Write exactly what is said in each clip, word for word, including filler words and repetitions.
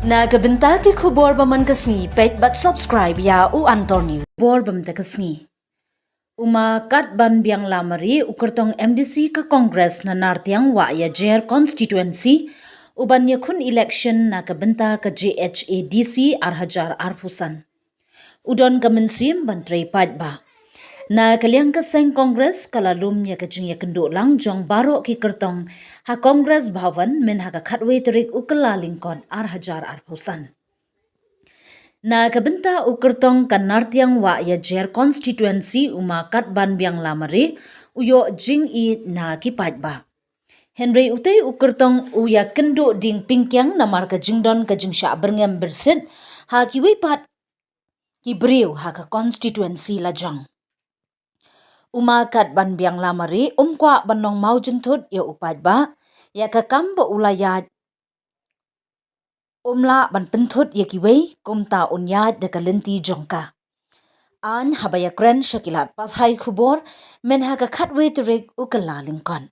Na ka bynta ki khubor ba man ka sngi, peit bad subscribe ïa U Antor News. Khubor ba man ka sngi. U Ma Katbanbiang Lamare, u kyrtong M D C ka Congress na Nartiang Wahïajer constituency, u ban ïakhun election na ka bynta ka J H A D C ar hajar arphew san. U don ka mynsiem ban trei paidbah. Na ka liang ka seng Congress ka la lum ïa ka jingïakynduh lang jong baroh ki kyrtong ha Congress Bhavan myn ha ka khatwei tarik u Kyllalyngkot ar hajar arphew san. Na ka bynta u kyrtong ka Nartiang Wahïajer constituency, u Ma Katbanbiang Lamare, u ïoh jingïeit na ki paidbah. Hynrei utei u kyrtong u ïakynduh ding pingkiang namar ka jingdon ka jingshah byrngem byrsit ha kiwei pat ki briew ha ka constituency lajong. U Ma Katbanbiang Lamare um kwah ban long mawjynthut ïa u paidbah, ïa ka kam ba u la ïaid um lah ban pynthut ïa kiwei, kumta un ïaid da ka lynti jong ka. Aiñ haba ïakren sha ki lad pathai khubor myn ha ka khatwei tarik u Kyllalyngkot.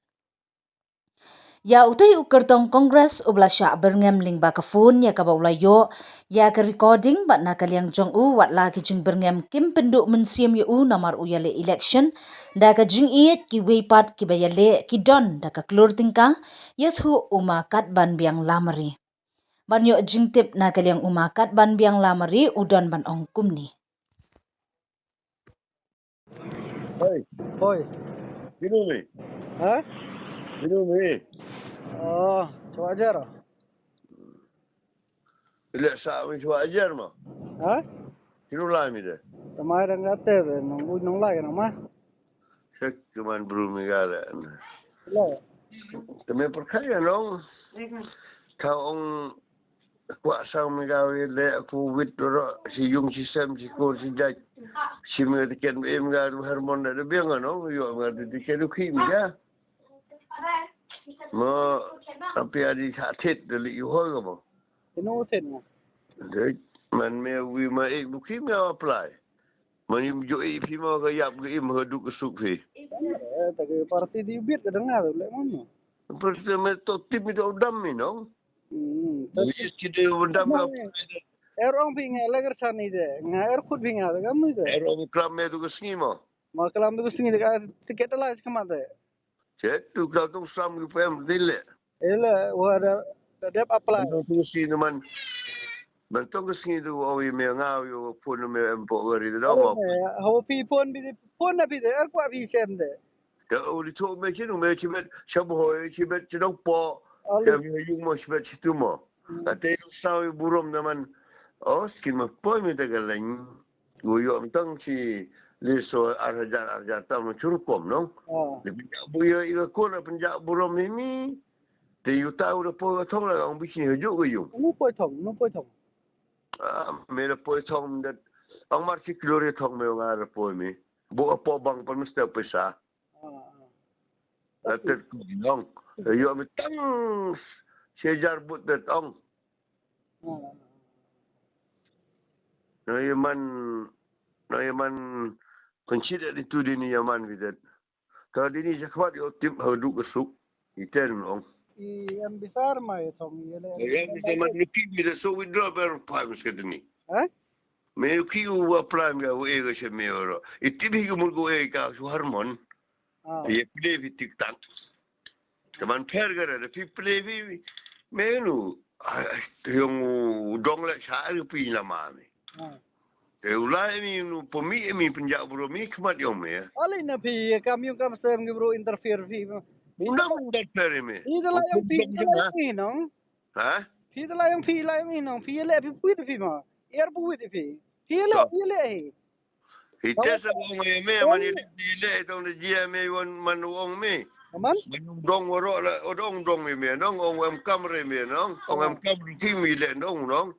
Ïa utei u kyrtong Congress uba la shah byrngem lyngba ka phone, ïa kaba u la ïoh ïa ka recording, bad na ka liang jong u, wat la ki jingbyrngem kim pynduh mynsiem ïa u namar u ïaleh election da ka jingïeit, kiwei pat kiba ïaleh ki don da ka klur tyngka ïathuh u Ma Katbanbiang Lamare. Ban ïoh jingtip na ka liang u Ma Katbanbiang Lamare, u don ban ong kumne. Hoi. Hoi. Kino me? Ha? Kino me? Oh, Chwa Ajer. Ile sa me Chwa Ajer mo? Ha? Kino lai me de? Tamai dang kate de, nong u nong lai nong ma. Sek cuman bru me gale. Ile. Tame perkaya nong. Tau ong kwah sang me ga wi le ku wit ro si yung si sem si kur si jaj. Si me te ken me ga du harmon da de biang no yo me ga de ken du ki me ga. Mo api adi sa tit de li yu ho ga mo. Ino tit mo. De man me wi ma e du ki me apply. Man yu jo e phi mo ga yap ga im ha du ka suk phi. Eh, ta ke parti di bit ka dengar le mo. Parti me to tip mi do dam mi no. Hmm, Wis ki de dam ga. Er ong phi nga legar chani de. Nga er khut phi nga de ga mi de. Er ong klam me du ka sngi mo. Ma klam du ka sngi de ka tiket la ka ma de. Chet tu ka tu sam ki pem dile. Ele wa da da dep apply. Tu si man. Man tong ka sngi du o wi me nga wi o phone me em po gari de do mo. Ho phi phone bi phone na phi de er kwa phi sem de. Te u li thok me chin u me chi bet sha bo hoi chi bet chi dong po. Te me yung mo chi bet chi tu mo. Ka te sa u burom na man. O skin ma poi me te ka leng. U yo tang chi li so ar hajar ar hajar tam no churu kom no. Ni pinja bu yo i ka ko na pinja burom ni mi. Te yu ta u da poi ka thong la ong bi chi ha ju ka yung. Nu poi thong, nu poi thong. Me da poi thong dat. Ong mar chi klori thong me nga da poi me. Bu a po bang pan mesti pesa. Atet ku nong. Yo mi tang sejar but det ong. No yaman, no yaman kunchi det itu dini yaman bidet. Ka dini jakwat yo tip hadu kesuk. Iten ong. I em bisar ma ya tong yele. Ya bisa man nuki bidet so withdraw ber pa mis ke dini. Ha? Me ki u apply me u e ga she me oro. Iti bi ki mul go e ka su harmon. Ye play bi tik tak. Teman per ga da pi play bi me nu. Te yong u dong la sha ri pi na ma me. Te u la mi nu po mi mi pinja bro mi kmat yong me. Ali na pi kam yung kam sem gi bro interfere pi. Undang undang per me. Ida la yong pi ida la yong pi nong. Ha? Phi te la yong phi la yong i nong phi le phi pui te phi ma. Er pui te phi. Phi le phi le hi. Hi te sa ong e me man i le tong de ji me won man ong me. Man? Man dong woro la dong dong me me nong ong em kam re me nong. Ong em kam ru ki mi le nong nong.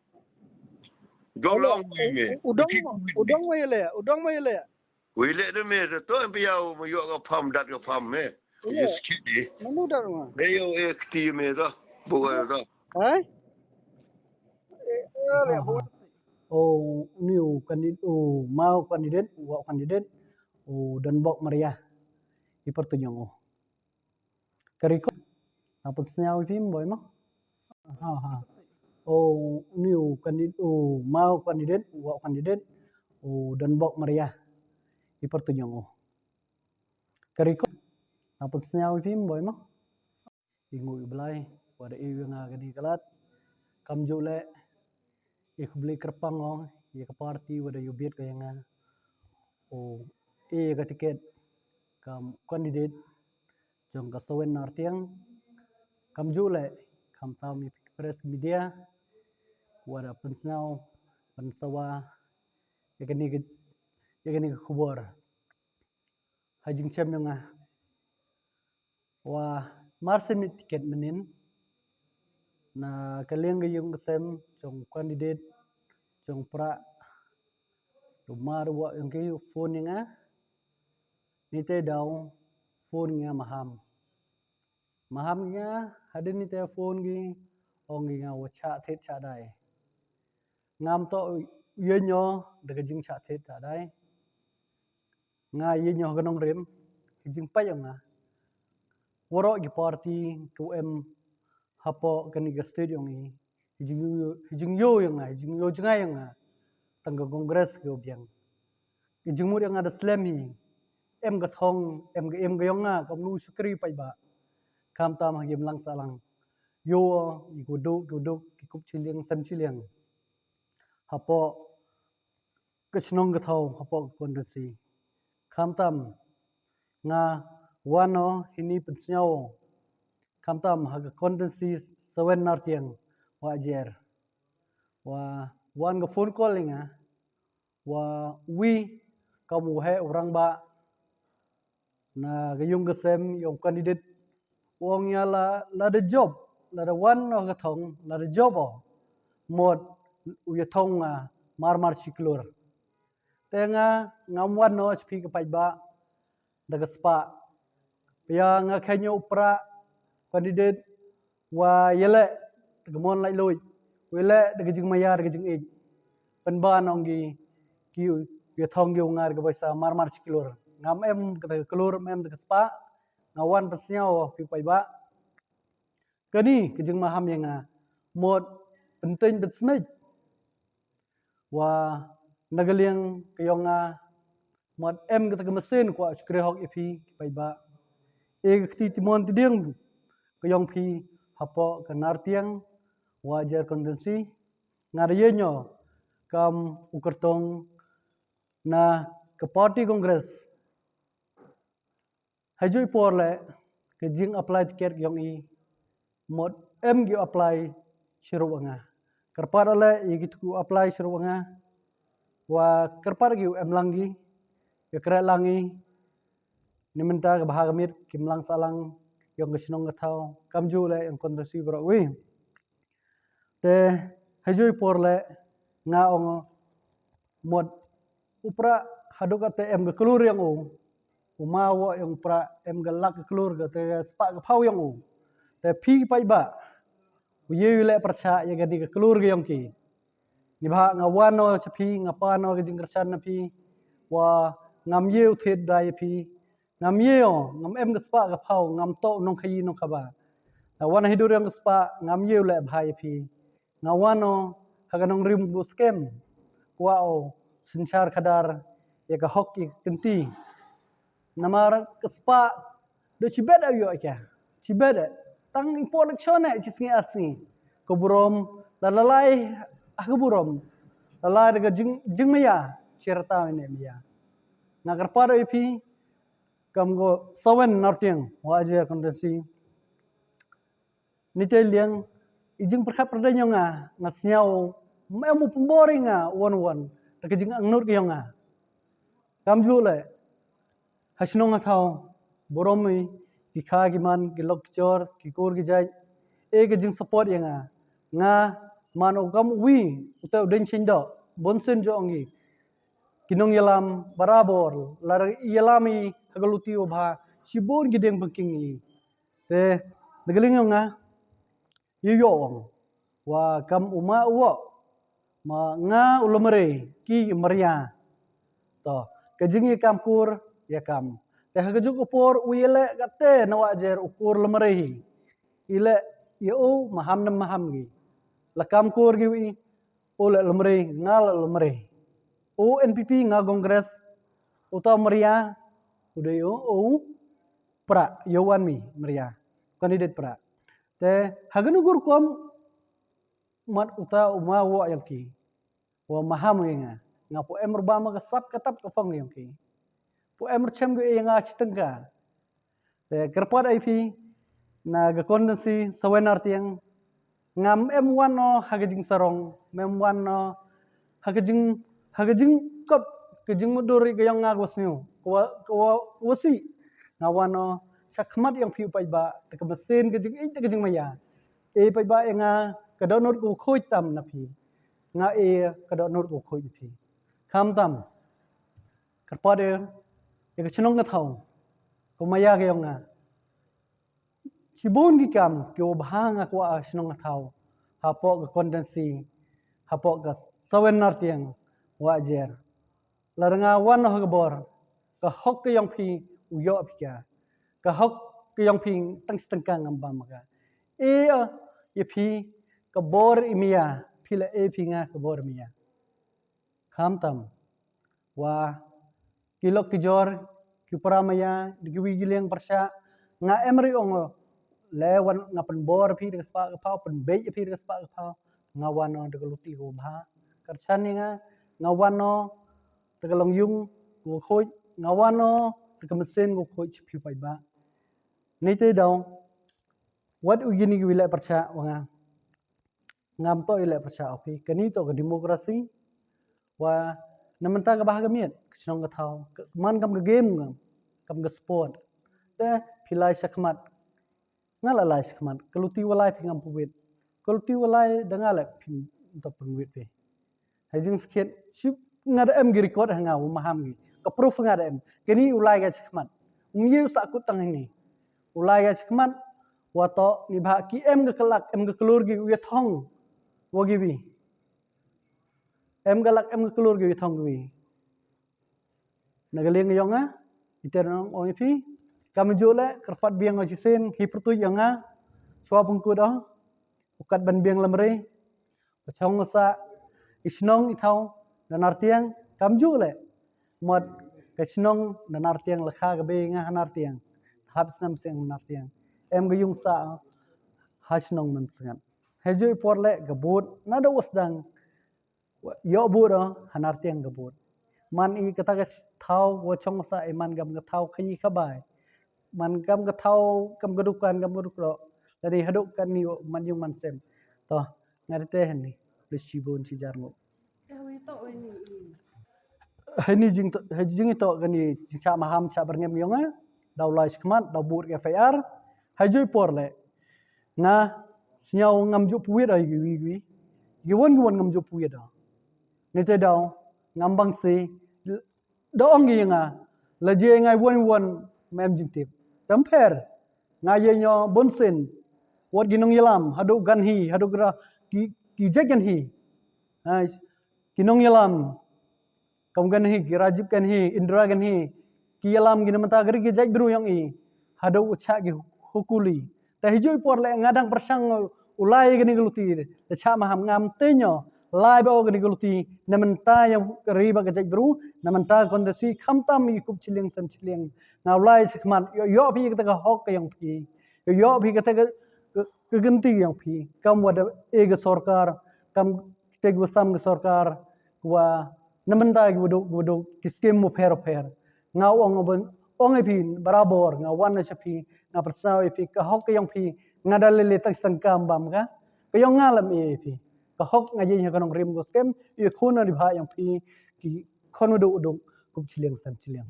Dong la ong me me. U dong u dong me le u dong me le. Wi le de me to em pia u ma yo ka pam dat ka pam me. Yes kidi. Manu dat ma. Me yo e kti me to. Bu ka to. Hai? O ni u candidate u mau candidate u wa candidate u dan bok Maria. I pertunyong u. Ka record. Apa snya u phim boy ma? Ha ha. o, ni u candidate, u ma u candidate, u wa u candidate, u Donbok Maria. I pyrtuid ïong u. Ka record, na pynsñiaw i phim boi mo. I nguh i Blai, wa da i ïa nga kani ka lad. Kamjooh leh, i khublei kyrpang o, ïa ka party wa da ïoh biet ka ïa nga. O, i ïa ka ticket, kam candidate, jong ka Sawen Nartiang. Kamjooh leh, khamtam i press media, wa da pynsñiaw, pynsawa, ïa kani ka, ïa kani ka khubor. Ha jingchem ïong nga. Wa mar sien i ticket mynnin. Na ka liang ka ïung ka sem, jong candidate, jong pra. Lu mar wa ïong ki phone ïa nga. Ni te daw, phone nga maham. Maham nga, hadien ni te phone ki, ong ki nga wa chah thied chah dai. Ngam to ïa ño, da ka jingchah thied chah dai. Nga ïa ño ka nongrim, ka jingpait ïong nga. Waroh ki party, ki em, hapoh kani ka state ïong i. Ka jingïoh, ka jingïoh ïong nga, ka jingïoh jngai ïong nga. Tang ka Congress ka biang. Ka jingmut ïong nga da slem hi. Em ka thong, em ka, em ka ïong nga, kam nu shukri paidbah. Khamtam ha ki imlang sahlang. Ïoh, i kuduk, kuduk, ki kup chiliang, sem chiliang. Hapoh, ka chnong ka thaw hapoh ka constituency. Khamtam nga wan o hini pynsñiaw. Khamtam ha ka constituency Sawen Nartiang wa jer. Wa wan ka phone call ïa nga. Wa wi kam u heh u rangbah. Na ka ïung ka sem ïong candidate. Ong ïa la, la da job, la da wan o ka thong, la da job o. Mut u ïa thong nga mar mar shi klur. Te nga ngam wan o cha phi ka paidbah. Da ka spah. Pia nga khein ïa u pra candidate wa ïaleh da ka mon laitluid, wa ïaleh da ka jingmaïa, da ka jingïeit. Pynban ong ki, ki ïa thong ki u nga da ka pisa mar mar shi klur. Ngam em da ka klur, ngam em da ka spah, nga wan pynsñiaw phi paidbah. Kani ka jingmaham ïa nga, mut pynteng pynsmit. Wa na ka liang ka ïong nga, mut em kata ka masin kwah shukri hok ïa phi ki paidbah. E ka kti timon tidiang ka ïong phi hapoh ka Nartiang wa jer constituency. Nga da ïa ño kam u kyrtong na ka party Congress. Hajui por leh ka jing apply ticket ïong i, mut em ki apply shuh ruh nga. Kyrpad leh ïa ki tu apply shuh ruh nga. Wa kyrpad ki em lang ki, ïa kret lang i. Ni mynta ka bha ka miet ki mlang sahlang ïong ka chnong ka thaw. Kamjooh leh ïong constituency baroh wi. Te hajui por leh nga ong mut u pra haduh kata em ka klur ïong u. U ma wa ïong pra em ka lak ka klur kata ka spah ka phaw ïong u. Te phi paidbah u ïa u leh pyrshah ïa kani ka klur ka ïong ki. Ni bha nga wan o cha phi, nga pan o ka jingkyrshan na phi. Wa ngam ïa u thied da ïa phi. Ngam ïa o, ngam em ka spah ka phaw, ngam toh nongkhaïi nongkhabar. Nga wan ha i dur ïong ka spah, ngam ïa u leh bha ïa phi. Nga wan o ha ka nongrim ku skhem. Kwah o synshar khadar ïa ka hok ïa ka kynti. Namar ka spah da chibet a ïoh ïa ka. Chibet a. Tang i por election e chi sngi ar sngi. Ka burom la lalai ha ka burom. Lalai da ka jing jingmaya chi rta ne maya. Nga kyrpad ïa phi kam ko Sawen Nartiang wa aje constituency. Ni te liang i jingpyrkhat pyrda ïong nga, nga sñiaw, mem u pynbor ïa nga wan wan da ka jingangnud ka ïong nga. Kamjooh leh ha shnong ha thaw, burom i ki kha ki man, ki lok ki jor, ki kur ki jait, e ka jingsupport ïa nga. Nga man u kam uwi u te u deng shin doh, bun sien jong ngi ki nongïalam barabor, lada ïalam i ha ka luti u bha, shibun ki deng pynking i. Te da ka liang ïong nga ïoh ong wa kam u ma u woh, ma nga u lymrei ki maria. To ka jingïakam kur ïakam. Te ha ka juk u por u ïaleh kate na wa jer u kur lymrei hi. I leh ïa u maham ne maham ngi. la kam kur ki wi, u la lamre, nga la lamre. U N P P, nga Congress, uta Maria, u dei u, u Prah, Yowan mi, Maria, candidate Prah. Te, ha kanu ka rukom, mat uta u ma wa ïa ki. Wa maham ïa nga. Nga pu em ruba ma ka sap ka tap ka phong ïa ki. Pu em rchem ki ïa nga chitengka. Te kyrpad ai phi, na ka constituency Sawen Nartiang. Ngam em wan no ha ka jingsarong, mem wan no ha ka jing, ha ka jingkop, ka jingmudur ka ïong nga ka wasngew, ka wa, ka wa, ka wasi. Nga wan no sha khmat ïong phi u paidbah, te ka masin ka jingïeit, te ka jingmaïa. E paidbah ïa nga, ka dohnud ka khuid tam na phi. Nga e ka dohnud ka khuid na phi. Kham tam. Kyrpad ïa ka chnong ka thaw. Ka maïa ka ïong nga. Shibun ki kam, ki wa bha nga kwah shnong ka thaw. Hapoh ka constituency, hapoh ka Sawen Nartiang, wa jer. Lada nga wan noh ka bor, ka hok ka ïong phi, u ïoh phi ka. Ka hok ka ïong phi, tang stengkang ngam bam ka. E, ïa phi, ka bor i mia, phi la e phi nga ka bor mia. Kham tam. Wa, ki lok ki jor, ki para maïa, da ki wi ki liang pyrshah, nga em ri ong, le wan nga pynbor phi da ka spah ka phaw, pynbeit phi da ka spah ka phaw, nga wan no da ka luti ka bha. Kyrchan ïa nga, nga wan no da ka long ïung ka khuid, nga wan no da ka masin ka khuid phi paidbah. Ni te daw, wat u yini ki wi leh pyrshah wa nga. Ngam toh i leh pyrshah u phi. Kani toh ka democracy. Wa na mynta ka bah ka miet, ka chnong ka thaw. Ka, man kam ka game ngam, kam ka sport. Te phi lai shakhmat. Nga la lai shakhmat. Ka luti wa lai phi ngam pynwit. Ka luti wa lai da nga leh phi toh pynwit phi. Hai jingskhiat, shuh nga da em ki record ha nga, u maham ki. Ka proof nga da em. Kani u lai ka shakhmat. Um ye u sah kut tang hini. U lai ka shakhmat, wa toh, ni bah, ki em ka lak, em ka klur ki, u ya thong. Wa ki wi. Em ka lak, em ka klur ki, u ya thong ki wi. Na ka liang ïong nga, iter nong ong i phi. Kam ju leh, kyrpad biang o jisen, hi pyrtuit ïong nga. Chwa pengkut o. U kat ban biang lamre. Ka chong sa i shnong i thaw na Nartiang kam ju leh. Mot ka shnong na Nartiang la kha ka bei nga ha Nartiang. Hap snam seng Nartiang. Em ka yung sa ha shnong man sngat. He ju i por leh ka bud na da wasdang. Ïoh bud ha Nartiang ka bud. Man i kata ka thaw wa chong sa i man kam ka thaw khayi khabai. Man kam ka thaw kam ka dukan kam ka dukro. Lada haduh kani man yung man sem. To, nga rite hani. Please shibun shi jar ngo. Hani jing to, hani jing to kani jing cha maham cha berngem yong eh. Daw lai shikmat, daw bud ke F I R. Hai jui por le. Nga sñiaw ngam ju puwit ai gi wi gi. Gi won gi won ngam ju puwit da. Ni te daw ngam bang si da ong gi nga la je ngai won won mem jingtip. Tam pher nga ye ño bun sin. Wat gi nong yalam hadu gan hi hadu gra ki ki jek gan hi. Ai ki nong yalam kam gan hi ki Rajiv gan hi Indira gan hi ki yalam gi na mynta gari ki jek bru yong i hadu u cha gi hukuli. Ta hi jui por le nga dang persang u lai gani gluti le cha maham ngam te ño lai ba gani gluti na mynta ya ri ba ka jek bru na mynta kon da si kham tam i kup chiliang san chiliang nga u lai sikmat yo yo phi ka ta ka hok ka yong phi yo yo phi ka ta ka ka ganti yong phi kam wa da e ga sorkar kam te ga sam ga sorkar wa na mynta ga wadu wadu ki skim mo pher pher nga ong ong phi barabor nga wan na cha phi nga persau phi ka hok ka yong phi nga da le le tang stang kam bam ka ka yong nga lam e phi ka hok nga ye ka nong rim go skim i khun na di bha yong phi ki khon wadu wadu kup chiliang san chiliang.